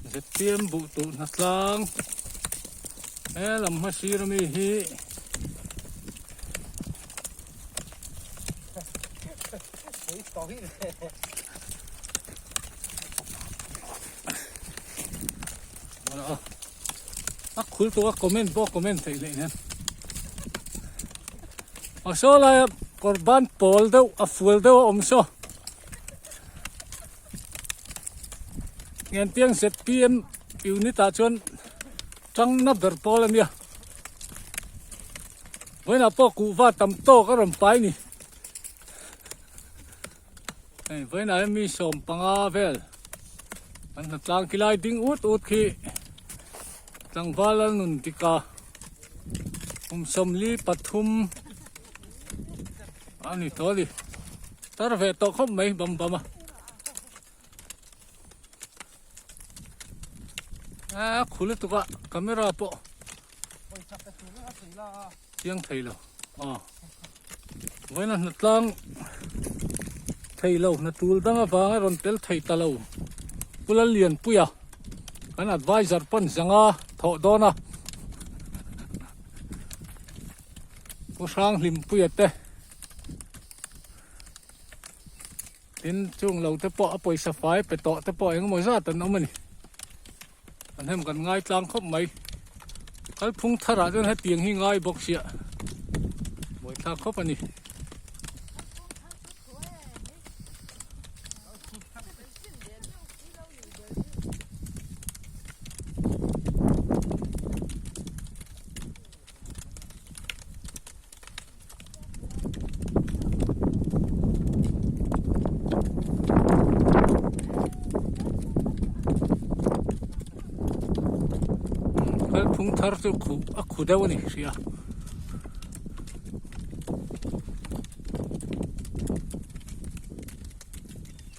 Zpm buh tuh hna tlang he lam hma sir ami hi a khul tawh a comment pawh comment theih leh nen a saw laia kawr ban pawl deuh a fual deuh a awm saw Ngentiang zpm unit ah chuan tangna ber pawl a nia vawiinah pawh kuhva tam tawk a rawn pai a ni hei vawiinah hian mi 15 vel an hna tlang khi lai ding ut ut khi tlangval a nun dik a kum 43 a ni tawh a ni. Tar ve tawh khawp mai bam bam a. A khu lutuk a camera pawh chiang thei lo. Aw. Vawiin a hna tlang thei lo hna tul dang avanga rawn tel thei ta lo. Pu Lallianpuia kan advisor pawn zanga thawh dawn a. Pu Hranghlimpuia te. Tin, chung lo te pawh a pawisa fai pe tawh te pawh engemaw zat an awm a ni. An hem kan ngai tlang khawp mai. Kalphung tharah chuan hetiang hi ngai bawk sia. Buaithlak khawp a ni. Kalphung thar chu khuh a khu deuh a ni hria.